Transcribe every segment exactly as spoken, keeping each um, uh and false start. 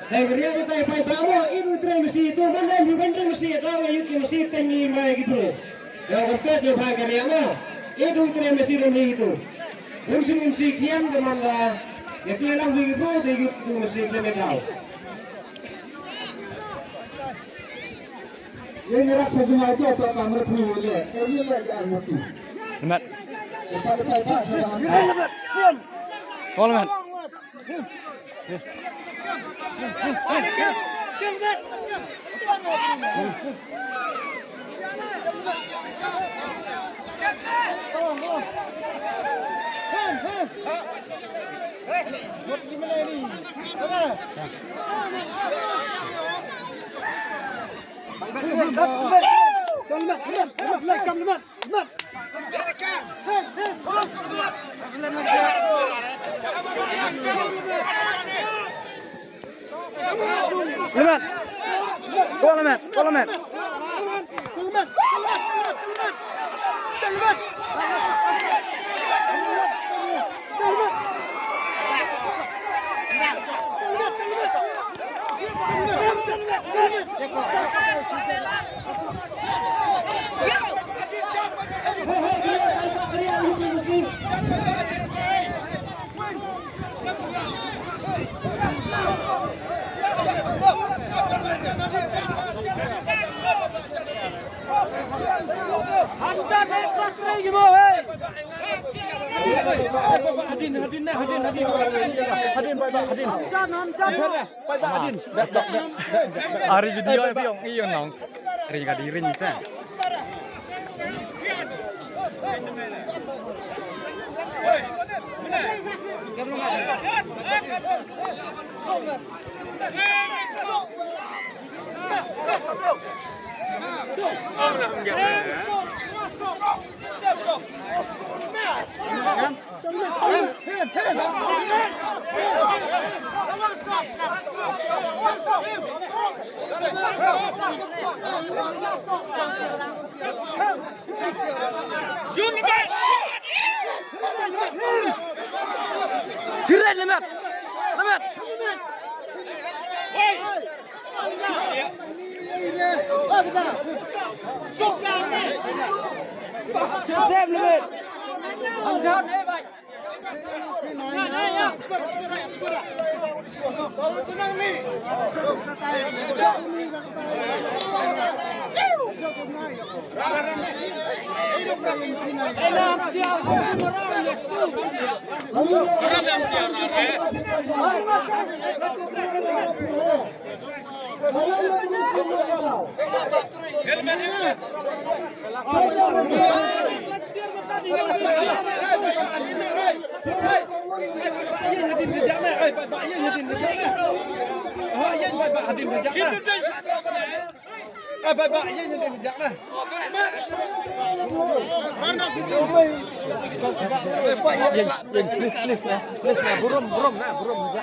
Hei, ka riang utai paidbah mo, ïeit u trei masi tu, man dang hi ban trei masi, daw ïa ïeit ki masi, tang ngi mai ki bru. Ïa ka pes ïa bai ka riang mo, ïeit u trei masi dang hi tu. Bun sing masi kian ka man da, ïa tu ïa lang hi ki bru, te ïeit tu masi te me daw. Ïa ngi rak sa jingau tu, tu kamra phi wele, ïa ngi la ïa armuti. Mat. Ïa pa, pa, pa, sa ba. Kol mat. Lemat. Go lemat. Go lemat. Hadin, hadin, hadin, hadin. Hadin, bye, bye, hadin. Bye, bye, hadin. Bye, bye, bye, bye. Ari video, bye, bye. Ri ka diri ni sa. Jiret lemat. Lemat. Tem lemat. Please, please, na. Please, na. Burom, burom, na. Burom, na.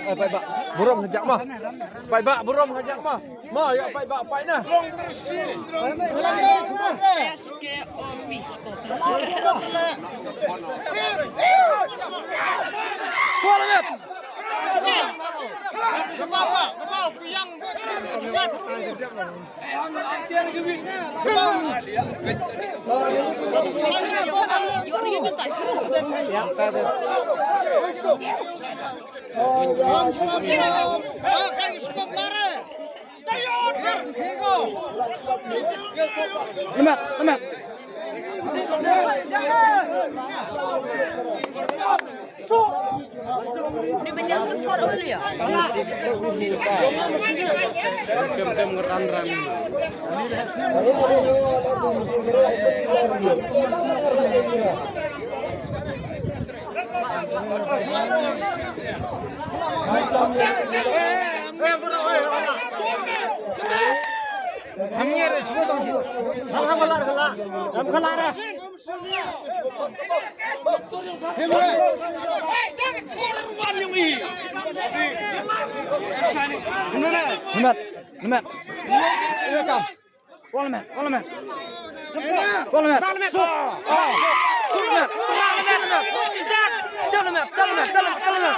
Eh, paidbah. Burom, na, jak, ma. Paidbah, burom, na, jak, ma. Ma, ïa paidbah, paidbah na. Kuala Met. Lemat, lemat. Ni ban ïa ka skor ul ïa. Ham ngi re, shu dong, shu. Ham, ham, khala, khala. Ham, khala re. Nimat, nimat. Wall nimat, wall nimat. Wall nimat. Shoot. Ah. Shoot nimat. Shoot nimat. Tell nimat, tell nimat, tell nimat, tell nimat.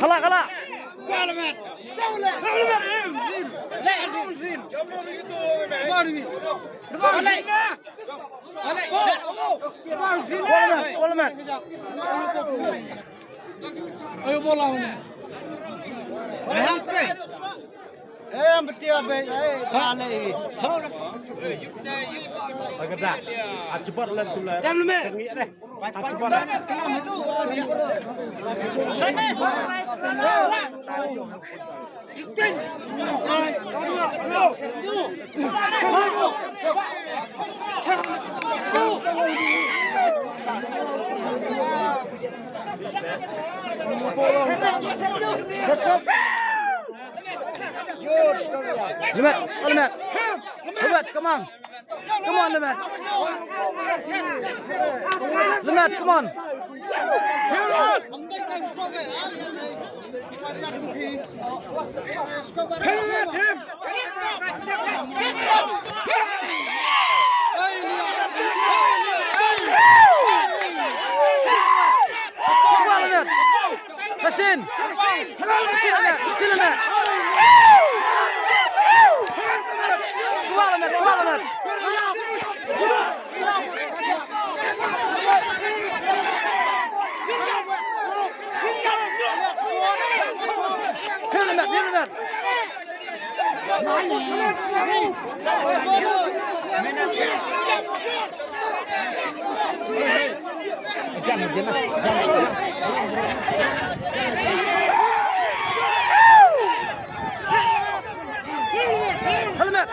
Khala, khala. Wala mat, wala mat. Ayo bola. Em betia be, eh, kale. Agada. Achibar lan tulai. Jam leme. Achibar. Limit, limit. Limit, come on. Come on, Limit. Limit, come on. Come on, Limit. Kashin. Kashin, Limit. Kashin, Limit. Come on, Limit. Come on, Limit. Hil Limit, hil Limit. Helmet.